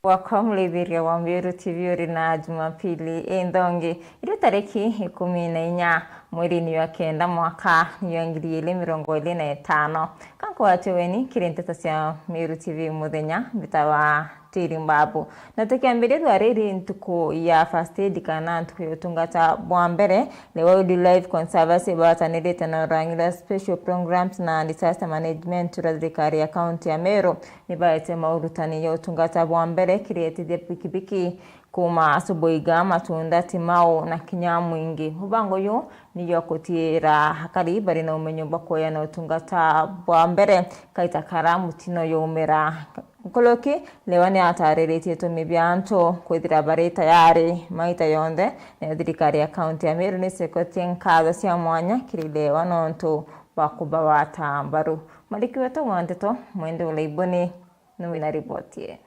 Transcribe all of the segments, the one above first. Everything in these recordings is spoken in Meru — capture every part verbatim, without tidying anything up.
Bwakwa murithiriria wa Mbiuru T V, uri na Jumapili inthongi. Irio tariki ikumi na inya mweri-ini wa kenda mwaka ni wa ngiri igiri mirongo iri na itano. Ka nkwate ugeni kiri nteto cia Mbiuru T V muthenya, mbitawa Tiri Mbabu. Na tukiambiria rua riri ntuku ya first aid kana ntuku ya utungata bwa mbere, Lewa Wildlife Conservancy batanirite na ruangi rwa Special Programs na Disaster Management rwa thirikari ya kaunti ya Meru, ni baete maurutani ya utungata bwa mbere kiri etithia pikipiki kuuma Subuiga, Matunda, Timau na kinya Mwingi. Mubango uyu ni jwa kutiira akari bari na umenyo bwa kueana utungata bwa mbere kaita kara mutino yaumira. Nkuruki, Lewa ni atariritie itumi bia antu kwithira bari tayari maita yonthe, nayo thirikari ya kaunti ya Meru ni icoketie nkatho cia mwanya kiri Lewa nontu bwa kubagwata mbaru. Mwandiki wetu wa nteto, Mwende Ulaibuni, ni wina riboti ii.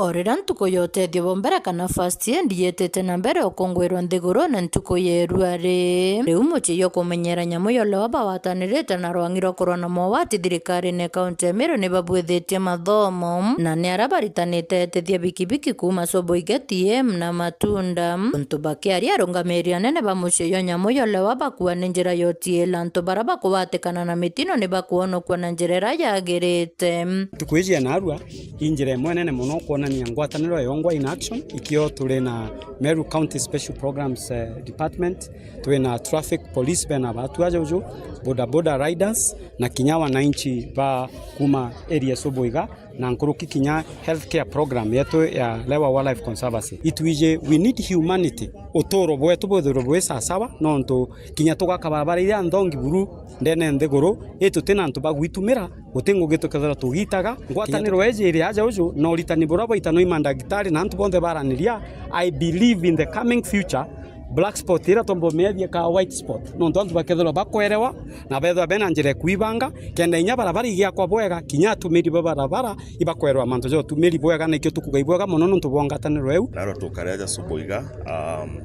O riria ntuku ya utethio bwa mbere kana first aid yitite na mbere ukungwirwa nthigurune ntuku ya irua ri, riu mucii jwa kumenyera nyamu ya ulewa bagwatanirite na ruangi rwa kurwa na mogwati thirikarine kaunti ya Meru ni babwithitie mathomo, na ni aria baritanite etithia bikibiki kuuma Subuiga, T M na Matunda. Untu bakiaria, arungamiri anene ba mucii jwa nyamu ya ulewa bakua ni njira ya utiila antu baria bakugwatikana na mitino ni bakwonokua na njira iria yagirite. Ntuku iji ya narua, i njira imwe nene mono kwonania ngwataniro yongwa in action, ikio turi na Meru County Special Programs, eh, Department, twi na traffic police bena batu aja uju, boda boda riders, na kinya wananchi ba kuma area Subuiga, na nkuruki kinya healthcare program yetu ya Lewa Wildlife Conservancy. Itwiji, we need humanity. Uturo bwetu bwithirwe bwi sasawa, nontu kinya tugaka barabara iria nthongi buru ndene nthiguru, i tuti na antu bagwitumira, guti ngugi tukethirwa tugitaga. Ngwataniro iji iri aja uju, na uritani buria bwaitanwa i mandagitari na antu bonthe baraniria, I believe in the coming future, black spot iria twomba umiethia ka white spot, nontu antu bakethirwa bakwerewa na bethirwa bena njira ya kwibanga, kenda inya barabara igiakwa bwega, kinya atumiri ba barabara ibakwerwa mantu ja utumiri bwega, na ikio tukuga ibwega mono nontu bwa ngwataniro iu. Narua tukare aja Subuiga, um,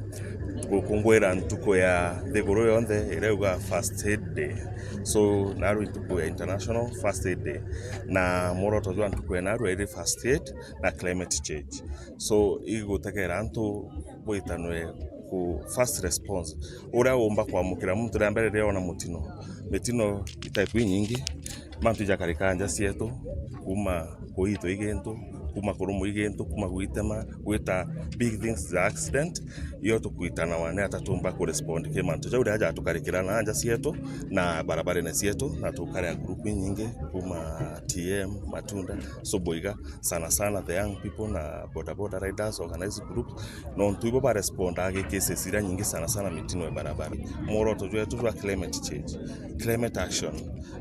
gukungwira ntuku ya nthiguru yonthe iria iuga First Aid Day. So, narua ntuku ya International First Aid Day. Na mworoto jwa ntuku ya narua iri first aid na climate change. So, igutegera antu bwitanwe ku first response. Uria umba kwamukira muntu ria mbere riria ona mutino. Mitino i type inyingi, mantu ijakarikaa nja cietu, kuma kuitwa i gintu, kuma kurumwa i gintu, kuma gwitema, gwita big things za accident, iyo tukwitanawa ni ata tumba ku respond ki mantu jau riria jatukarikira na nja cietu na barabarene cietu, na tukarea group inyingi kuma T M, Matunda, Subuiga, sana sana the young people na boda boda riders, organized groups, nontu ibo ba respondaga gi cases iria nyingi sana sana mitino e barabara. Mworoto jwetu jwa climate change, climate action,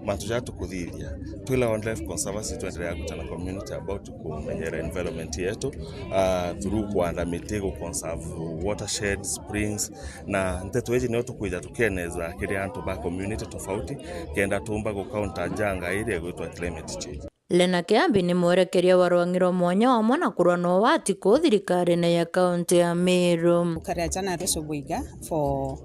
mantu ja tukuthithia. Twila Wildlife Conservancy twendelea gwitana community about kumenyera environment yetu, ah, through kuanda miti, gu conserve watershed, springs, na nteto iji nio tukwija tukieneza kiri antu ba community tofauti, kenda tumba gu counter janga iria igwitwa climate change. Lena Kiambi ni mwerekeria wa rwang'i rwa mwanya wamwe na kurwa na ugwati kuu thirikarine ya kaunti ya Meru. Tukaria jana Ruso Buiga for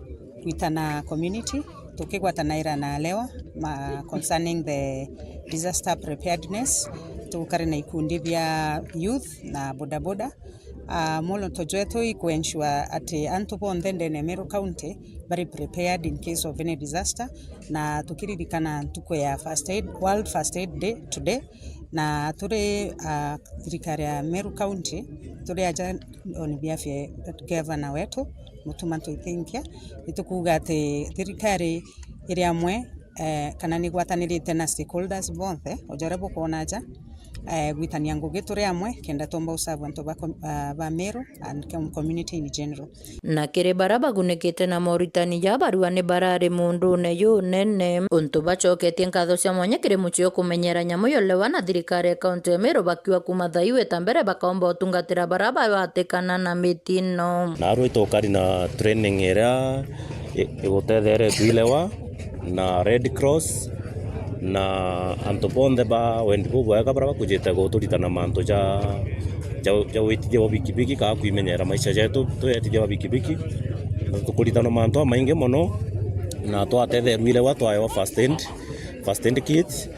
gwitana community, tukigwatanaira na Lewa ma concerning the disaster preparedness. Tukari na ikundi bia youth na bodaboda. Ah, mworoto jwetu i ku ensure ati antu bonthe ndene ya Meru County bari prepared in case of any disaster, na tukiririkana ntuku ya first aid, World First Aid Day today, na turi, ah, thirikari ya Meru County, turi aja on behalf ya governor wetu, Mutuma Ntoithinkia, ni tukuuga ati thirikari iri amwe, eh, kana ni igwatanirite na stakeholders bonthe, o jaria bukwona aja, eh, gwitania ngugi turi amwe, kenda tumba userve antu ba com-, ah, ba Meru and com-, community in general. Na kiri baria bagunikite na moritani ja barua ni barari mundune junene, untu bacoketie nkatho cia mwanya kiri mucii ukumenyera nyamu ya ulewa na thirikari ya kaunti ya Meru bakiuga kuma thaa iu ita mbere bakaumba utungatira baria bagwatikana na mitino. Narua itukari na training iria i-, igutetheretwe i Lewa na Red Cross na antu bonthe ba wendi bubwega baria bakujite guturitana mantu ja, ja, ja witithia bwa bikibiki kana kwimenyera maisha jetu twi etithia ba bikibiki. Na tukuritanwa mantu amaingi mono, na twatetherua i Lewa twaewa first aid, first aid kits,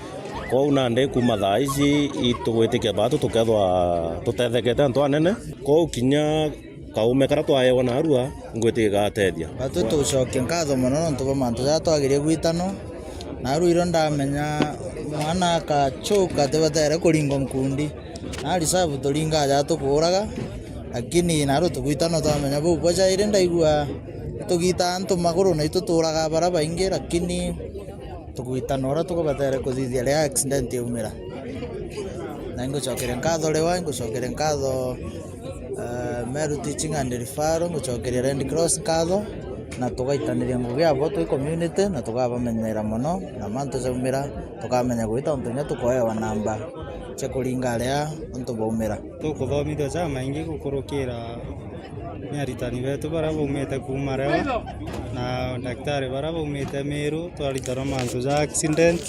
Kwou nandi kuuma thaa iji itugwitikia batu tukethwa tutethekete antu anene. Kwou kinya kaume karia twaewa narua ngwitikia gagatethia. Batu tucokia nkatho mono nontu bwa mantu jaria twagerie gwitanwa. Narua irio ndamenya mwana akachuka tibatere kuringwa nkundi. Na reserve turingaa ja tukuuraga, lakini narua tugwitanwa twamenya buu bwa jairi ndaigua tugiita antu maguru na ituturaga bara baingi, lakini tugwitana uria tukubatere kuthithia riria accident yaumira. Na ingucokeria nkatho riwa, ingucokeria nkatho, eh, Meru Teaching and Referral, ngucokeria Red Cross nkatho, na tugaitaniria ngugi abo twi community, na tugabamenyera mono, na mantu jaumira, tukamenya gwita untu kinya tukoewa namba cia kuringa aria untu baumira. Tukuthomithua jamaingi gukurukira ni aritani betu baria baumite kuuma Rewa na ndagitari baria baumite Meru, twaritanwa mantu ja accident,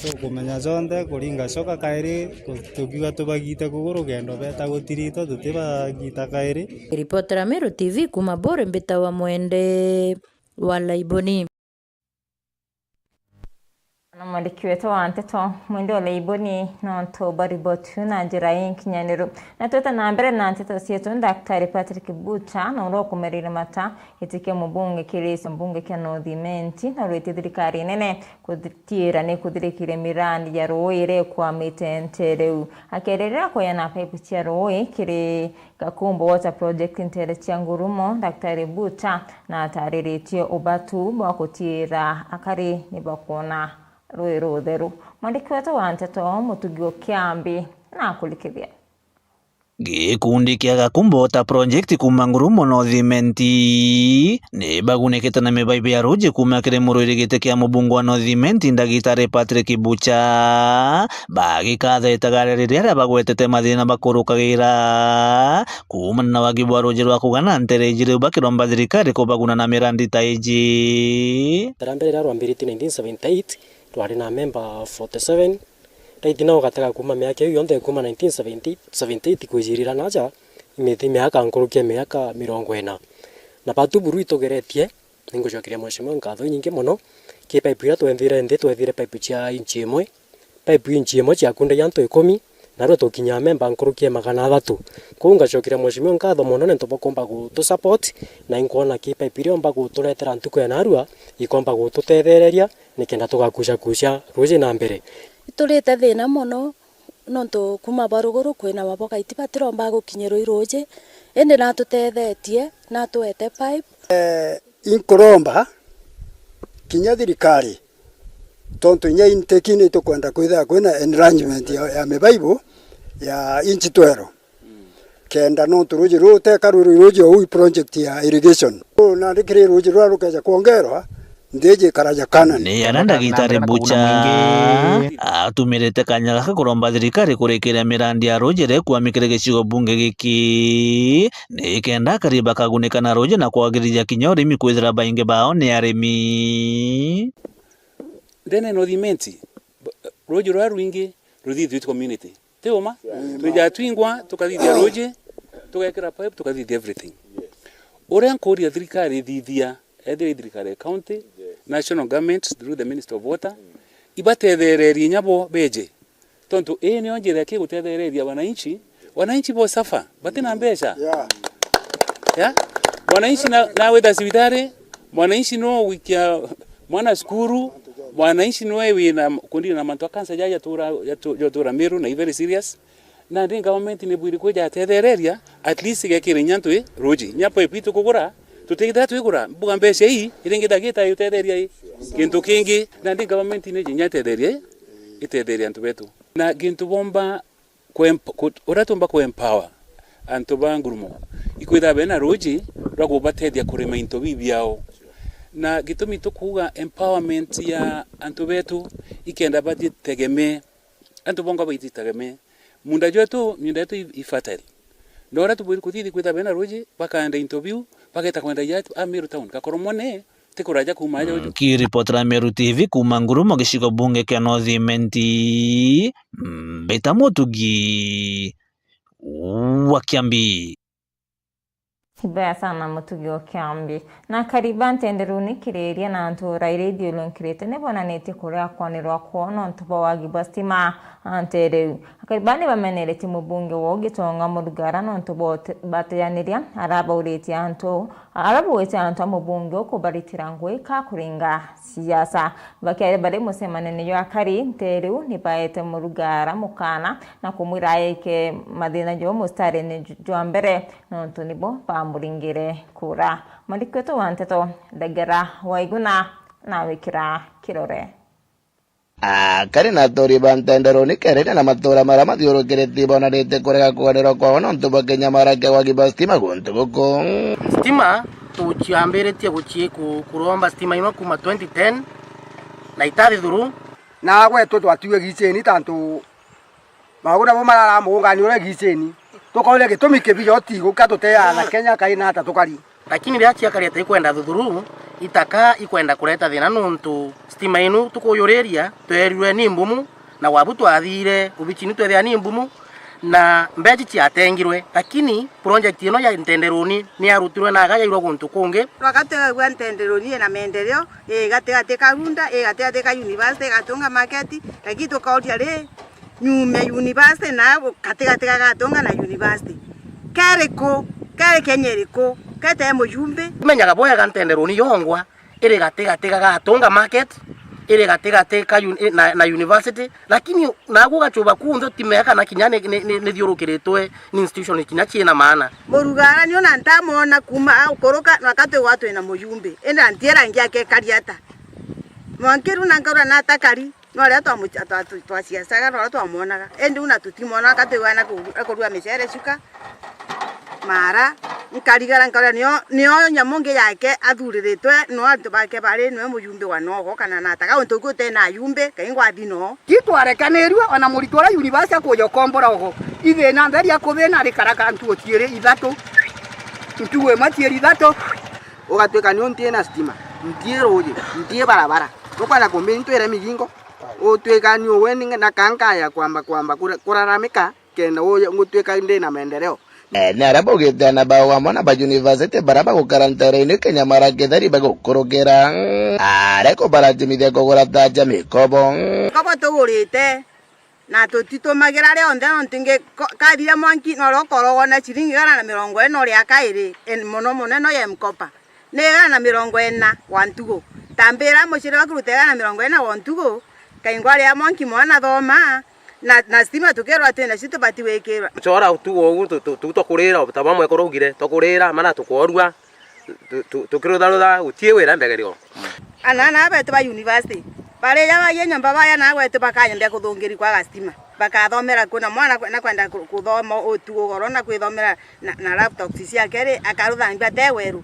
tukumenya jonthe kuringa coka kairi, ku-, tukiuga tubagite kugu rugendo beta gutiritwa tutibagita kairi. Ripotera Meru T V kuuma Bore mbitawa Mwende wa Laiboni. Na mwandiki wetu wa nteto, Mwende wa Laiboni, nontu bwa riboti iu na njira inkinyaniru. Na twite na mbere na nteto cietu, Daktari Patrick Bucha, na uria ukumerire mata giti kia mubunge kiri mbunge kia North Imenti, na urwitie thirikari nene kuthiira ni kuthirikiria mirandi ya ruui iria ikwamite nteere iu. Akiaririria kweana paipu cia ruui kiri Gakumbo Water Project nteere cia Ngurumo, Daktari Bucha na atariritie ubatu bwa gutiira akari ni bakwona rui rutheru. Mwandiki wetu wa nteto Mutugi wa Kiambi na akurikithia. Gikundi kia Gakumbo Water Project kuuma Ngurumo North Imenti ni bagunikite na mibaibu ya ruuji kuuma kiri muruiri giti kia mubunge wa North Imenti, Ndagitari Patrick Bucha, bagikatha itagaria riria bagwetete mathina bakurukagira kuumana na wagi bwa ruuji rwa kugana nteere iji, riu bakiromba thirikari kubaguna na mirandi ta iji. Rita ria mbere riria rwambiritie nineteen seventy-eight, rwari na memba forty-seven. Right now, gatega kuuma miaka iu yonthe, kuuma nineteen seventy-eight, seventy-eight kwijirira naja, imiti miaka nkuruki ya miaka mirongo ina. Na batu buru itugeretie, ningucokeria Mheshimiwa nkatho inyingi mono, ki pipe iria twethire nthi, twethire pipe cia inchi imwe, pipe inchi imwe ciakundagia antu ikumi, narua tukinya memba nkuruki ya magana athatu. Kwou ngacokeria Mheshimiwa nkatho mono nontu bwa kumba gutu support, na inkwona ki pipe iria umba guturetera ntuku ya narua, ikomba gututethereria, nikenda tugakucakucia ruuji na mbere. Iturite thina mono, nontu kuuma ba ruguru kwina maboga iti batiromba gukinyirwa i ruuji, indi natutethetie, natuete pipe. Eh, inkuromba kinya thirikari, tontu inya intake ni tukwenda kwithira kwina enlargement ya, ya mibaibu ya inchi twero. Kenda nontu ruuji ruu teka rwi rwi ruuji ou i project ya irrigation. Uu nandi kiri ruuji ruria rukeja kwongerwa, nthi iji ikaraja Kanani. Ni aria Ndagitari Bucha atumirite kanya gaka kuromba thirikari kurikiria mirandi ya ruuji iria ikwamikire gicigo bunge giki, ni kenda akari bakagunika na ruuji na kwagirithia kinya urimi kwithira baingi bao ni arimi. Ndene North Imenti, ruuji ruria rwingi ruthithitue community. Ti uma? Twija twingwa, tukathithia ruuji, tugekira pipe, tukathithia everything. Uria nkuria thirikari ithithia, ethira i thirikari ya county, national government through the Ministry of Water, ibatethererie inya bo beje. Tontu ii nio njira ikigutethereria wananchi, wananchi bo suffer, batina mbeca. Yeah. Yeah? Mwananchi na, nawita cibitari, mwananchi no gwikia mwana cukuru, mwananchi noe wina kundina na mantu a cancer jaja jatura, jatu-, jatura Meru na i very serious. Nandi government ni bwiri kwija atethereria, at least igekira inya antu i ruuji. Inya pipe itukugura, tutigithira twigura, mbuga mbeca ii, iringi ndagita itutetheria i gintu kingi. Nandi government ni inya itetheria i, itetheria antu betu. Na gintu bomba ku emp-, ku-, uria tumba ku empower antu ba Ngurumo, ikwithira bena ruuji rwa kubatethia kurima into biu biao. Na gitumi tukuuga empowerment ya antu betu, ikenda batitegemee, antu bongwa baititegemee. Munda jwetu, miunda yetu i, i fertile. Na uria tubwiri kuthithi kwithira bena ruuji, bakaenda into biu, bageta kwenda ya a Meru town. Gakoromone, ti kuraja kuuma aja uju. Nkiripotera Meru T V kuuma Ngurumo, gicigo bunge kia North Imenti, Mbita Mutugi wa Kiambi. Ibaya sana Mutugi o Kiambi. Na akari ba Ntenderuni Kiriria na ntura iria ithiurunkirite ni bonanitie kuria kwanirwa kwao nontu bwa wagi bwa stima ntere iu. Akari baa ni bameneretie mubunge wao Gitonga Murugara nontu bwa ute-, bateaniria arabauritie antu, arabauritie antu a mubunge ukubaritira ngui ka kuringa siasa. Bakiaria bari mucemanio jwa akari ntere iu ni baete Murugara mukana na kumwira aike mathina joo mustarine ju-, jwa mbere. Nontu nibo bamuringire kura. Mwandiki wetu wa nteto, Ndegera Waiguna, na wikira kirore. Akari na aturi ba Ntenderuni Kiriria na matura maria mathiurukiritie bonanitie kurega kwenderwa kwao nontu bwa kinyamara kia wagi bwa stima guntu guku. Stima tuciambiritie guci-, ku-, kuromba stima ino kuma twenty ten na itathi thuru. Na gwetu twatiwe gicini tantu Maundu nabo marara muungani uria gicini. Tukoria gitumi kibija utigu ka tuteana Kenya kai na ata tukari. Lakini riria ciakari ati ikwenda thuthuru, itaka ikwenda kureta thina nontu stima inu tukuyuriria twerirwe ni mbumu, na wabu twathire ubicini twethia ni mbumu, na mbeji ciatengirwe. Lakini project ino ya Ntenderuni ni yarutirwe na aga yairwa guntu kungi. Rwaka twegagua Ntenderuni ina maendeleo, ii gatigati ka Runda, ii gatigati ka university, igatunga market, lakini tukauria ri, nyume university na gatigati ga Gatonga na university. Keriku? Keri Kenya iriku? Kete mujumbe? Menyaga bwega Ntenderuni yongwa iri gatigati ga Gatonga market, iri gatigati ka uni-, na, na university, lakini nagu ugacuba kunthe utimea kana kinya ni, ni, ni, ni thiurukiritwe ni institution kinya ciina maana. Murugara ni ona ntamwona kuma aukuruka na wakati gwa twina mujumbe. Indi antiera ngi akekari ata? Mwankiru na nkaura na atakari. No riria twamu-, twa-, twa-, twaciacaga, no riria twamwonaga. Indi una tutimwona, aka twigana ku-, akurua micere cuka, mara, nkarigara nkaria nio, nio nyamu ngi yake athuriritwe, no antu bake bari, niwe mujumbe wa nogo, kana nataga untu uku utena ajumbe, kai ngwathi no. Ti twarekanirue, ona muritu uria university akuja ukombora ugo. Ithina mberi akubina rikaraga ntuo ciiri ithatu. Ntuo imwe ciiri ithatu. Ugatwika ni untie na stima, ntie ruuji, ntie barabara. Nukwenda kumbini ntwire migingo? Utwika ni uwe ni na kanka ya kwamba, kwamba kura-, kuraramika kenda uye ngutwika ndi na maendeleo. Eh, ni aria baugite ana bao amwe na ba university baria bagukara ntereini kinya mara kitheri bagukurukira. Aria kubaratimithia kugura ta ja mikobo. Kobo tugurite. Na tutitumagira rionthe, nontu ingi ko-, kathira mwanki, no rio ukorogwa na ciringi igana na mirongo ina uria kairi, en-, mono mono ino ya M-Kopa. Ni igana na mirongo ina wa ntugu. Tambira muciri waku ruta igana na mirongo ina wa ntugu, kaingwa ria mwanki mwana thoma, na, na stima tukirwa twina cio tubati gwikirwa. Chora utugo ugu tu-, tu-, tu-, twakurira, ta bamwe kuraugire, twakurira, mana tukorua. Tu-, tu-, tukirutharutha, gutii wira mbegerio. Ana, ana betu ba university, barija bagie nyomba baya na gwetu bakanyambia kuthungiri kwaga stima. Bakathomera ku na mwana kwe-, na kwenda ku-, kuthoma utugo ugoro na kwithomera na, na laptops ciake ri, akaruthambia te weru.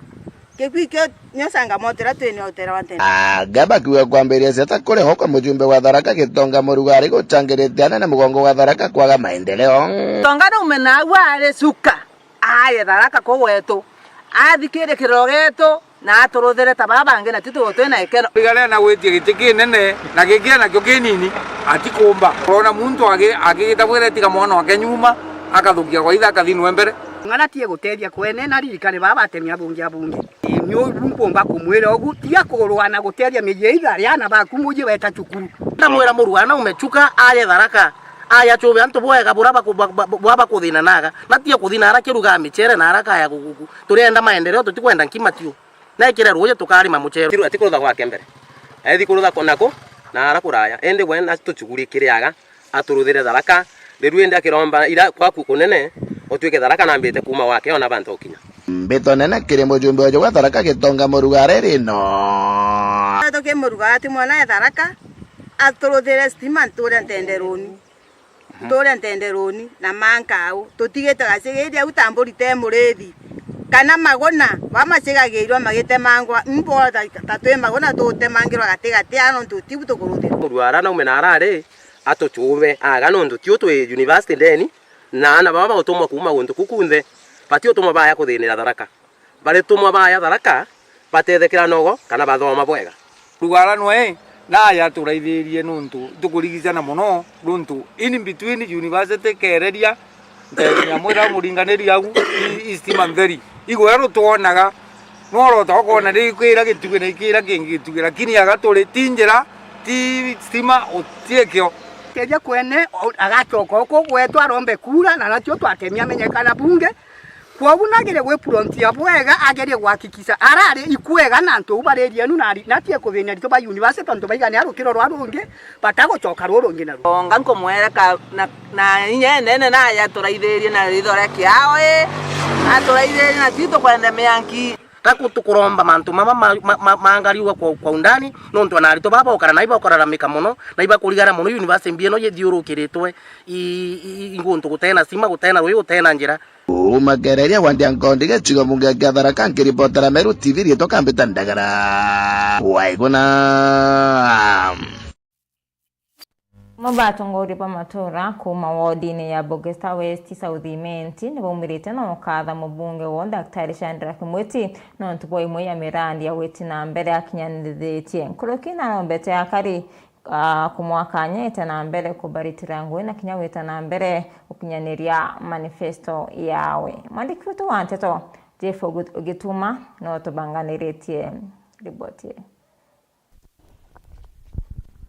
Kikui kio nio changamoto iria twinio utera wa ntene. Anga bakiuga kwambiria siasa kuri ho kwa mujumbe wa Tharaka Gitonga Murugari guchangirite anene mugongo wa Tharaka kwaga maendeleo. Tonga naume naagua ari cuka. Aye Tharaka ku gwetu, athikirie kiriro gietu, na aturuthere ta baa bangi, na twi tugwe twina ikeno. Tigare na gwitia giti kinene, na giki nakio kinini, atikumba. Urona muntu agi-, agigita bwire tiga mwana wake nyuma, akathukia gwa ithe, akathi nwe mbere. Ng'ana tie gutethia kwene, na ririkane baa batemi abungi abungi. Ni ubu nkumba kumwira ugu, tiga kurua na gutethia miji itha ria ana baku muji weta cukuru. Ndamwira murua naume cuka, aye Tharaka. Aya, chubi antu bwega bura baku-, ba-, ba-, bwa bakuthina naga. Na tia kuthina ara kiruga michere na ara kaya guguku. Turienda maendeleo, tutikwenda nkima tiu. Na ikire ruuji tukarima muchere. Tiru-, atikurutha gwake mbere. Ethi kurutha ko-, nako, na ara kuraya. Indi we na tuchugurikire aga, aturuthire Tharaka. Riu indi akiromba ira kwaku kunene, utwike Tharaka nambite kuma gwake ona bantu ukinya. Mbito nene kiri mujumbe uju wa Tharaka Gitonga Murugari rino. Tuki Murugari ati mwana e Tharaka, aturuthire stima nture ntenderuni. Nture ntenderuni na mankau. Tutigite gacigiri au ta mburi te murithi. Kana maguna, bamacigagirwa magitemangwa, imbo ta, ta twi maguna tutemangirwa gati gati, a nontu tibu tukuruthirwa. Murugara naume na arari, atuchume, aga nontu tiu twi university ndeni, na ana baba bagutumwa kuuma guntu ku kunthe, batiutumwa baya kuthinira Tharaka. Baritumwa baya Tharaka, batethekera nogo, kana bathoma bwega. Rugara nwe, naye aturaithirie nontu tukurigicana mono, nontu in between university kereria, Nyamwira muringaniri au, i, i stima ntheri. Igwe rutwonaga, no rota ukona ni kwira gitugi na ikira kingi gitugi, lakini aga turi ti njira, ti stima, uti kio. Keja kwene, o-, agacoka uku gwetu arombe kura, na nacio twatemia amenyekana bunge. Kwogu nagerie gwiprontia bwega, agerie gwakikisha arari ikwega na antu u bari rienu na ari-, natie kuthinia aritu ba university, antu baigane a rukiro rwa rungi, batagucoka ruru rungi naru. Onga nkumwereka na, na inya enene naye aturaithirie na ritho ria kiao, ii, aturaithirie na twi tukwenda mianki. Taku tukuromba mantu mama ma, ma, ma, mangariua kwa, kwa undani, nontu ana aritu baba okara nai bakuraramika mono, nai bakurigara mono university mbi ino yithiurukiritwe i, i, i, i guntu gutena stima, gutena rui, gutena njira. Umagereria wa Ndiankondi gicigo bunge kia Tharaka, nkiripotera Meru T V, riitwa Kambita Ndagara. Waiguna. Amwe ba atongoria ba matura kuuma wodine ya Bogesta West South Imenti nibaumirite na ukatha mubunge woo Daktari Shadrack Mwiti nontu bwa imwe ya mirandi ya gwiti na mbere akinyaniritie. Nkuruki na nombete akari ah, kumwakanya ite na mbere kubaritira ngugi na kinya gwita na mbere gukinyaniria manifesto yawe. Mwandiki wetu wa nteto, Jeff Ogu-, Ogituma, no tubanganiritie riboti ii.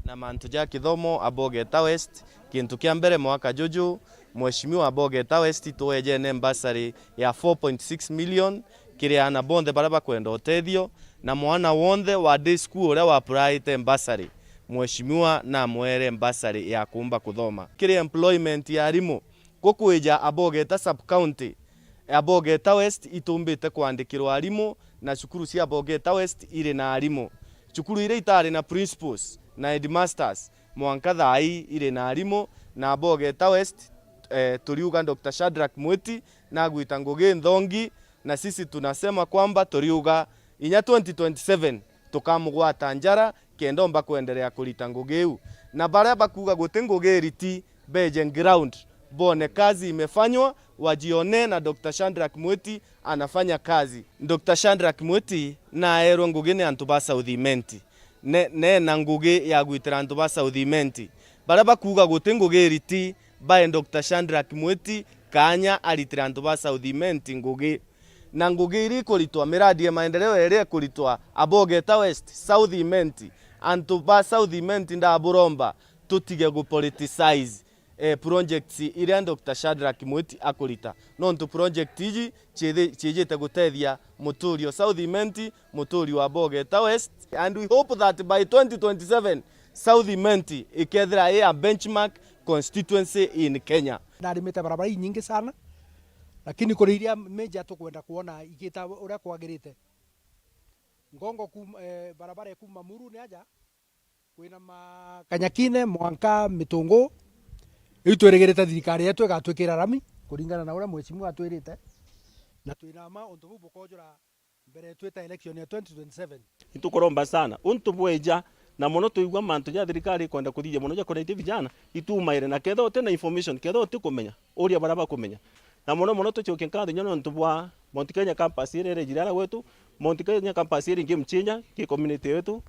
Na mantu ja kithomo a Bogeta West, kintu kia mbere mwaka juju, Mheshimiwa a Bogeta West itwejene bursary ya four point six million kiri ana bonthe baria bakwenda utethio, na mwana wonthe wa day school uria wa applyite bursary, Mheshimiwa namwere bursary ya kuumba kuthoma. Kiri employment ya arimu, gukwija a Bogeta sub county, a Bogeta West itumbite kwandikirwa arimu, na cukuru cia Bogeta West iri na arimu. Cukuru iria itari na principals na headmasters, mwanka thaa ii iri na arimu, na a Bogeta West, eh, turiuga Doctor Shadrack Mwiti nagwita ngugi nthongi, na sisi tunasema kwamba turiuga inya twenty twenty-seven tukamugwata njara kenda omba kwenderea kurita ngugi iu. Na baria bakuuga guti ngugi iriti, beje ground, bone kazi imefanywa, wajione na Doctor Shadrack Mwiti anafanya kazi. Doctor Shadrack Mwiti naerwe ngugi ni antu ba South Imenti. Ne, nena ngugi ya gwitira antu ba South Imenti. Baria bakuuga guti ngugi iriti, bae Doctor Shadrack Mwiti kaanya aritire antu ba South Imenti ngugi. Na ngugi iria ikuritwa, miradi ya maendeleo iria ikuritwa a Bogeta West, South Imenti, antu ba South Imenti ndaburomba tutige gu politicize eh, projects iria Doctor Shadrack Mwiti akurita. Nontu project iji cithi-, ciijite gutethia muturi o South Imenti, muturi wa Bogeta West, and we hope that by twenty twenty-seven, South Imenti ikethira i a benchmark constituency in Kenya. Narimite barabara inyingi sana, lakini kuri iria major tukwenda kuona igita uria kwagirite. Ngongo kum-, eh, barabara ya kuma Muru ni aja, kwina Kanyakine mwanka Mitungu. Riu twirigirite thirikari yetu igatwikira rami kuringana na uria mheshimiwa atwirite, na twina ma untu buu bukojura mbere twita election ya twenty twenty-seven. Itukuromba sana untu bweja, na mono twigua mantu ja thirikari ikwenda kuthithia mono ja kureithia vijana, itumaire, na ketha uti na information, ketha uti kumenya, uria baria bakumenya. Na mono mono tucokie nkatho inya nontu bwa Mount Kenya campus iria irejire ara gwetu. Mount Kenya campus iri game changer ki community yetu.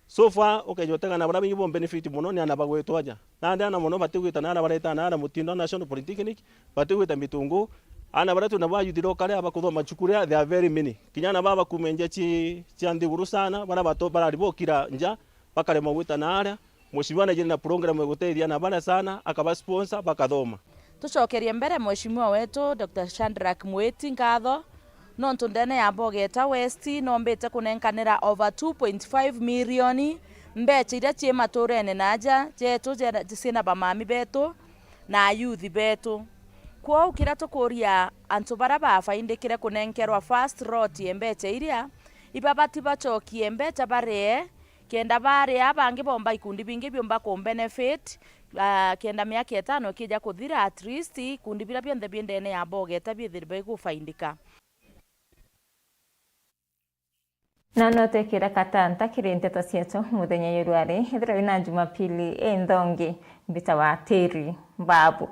So far, ukeja utega na baria baingi bo benefit mono ni ana bagwetu aja. Nandi ana mono batigwita na ara bareta na ara Mutindo National Polytechnic, batigwita Mitungu. Ana baria twina ba youth local aba kuthoma cukuru ria, they are very many. Kinya ana baba kuma nja ci-, cia nthiguru sana, baria bato-, barari bokira nja, bakaremwa gwita na aria. Mheshimiwa naijire na program ya gutethia ana baria sana, akaba sponsor, bakathoma. Tucokerie mbere Mheshimiwa wetu Doctor Shadrack Mwiti nkatho, nontu ndene ya Bogeta West nombite kunenkanira over two point five million mbecha iria cii maturene na aja jetu jena-, cina bamami betu na ayuthi betu. Kwou kiria tukuria antu baria bafaindikire kunenkerwa first lot ya mbecha iria, ibabati bacokie mbecha barie, kenda baria bangi bomba ikundi bingi biumba ku benefit, ah, kenda miaka itano ikija kuthira, at least ikundi biria bionthe bi ndene ya Bogeta biithirwe bigufaindika. Na no twikire katanta kiri nteto cietu muthenya uyu rwari, ethira wina Jumapili inthongi, mbita wa tiri babu.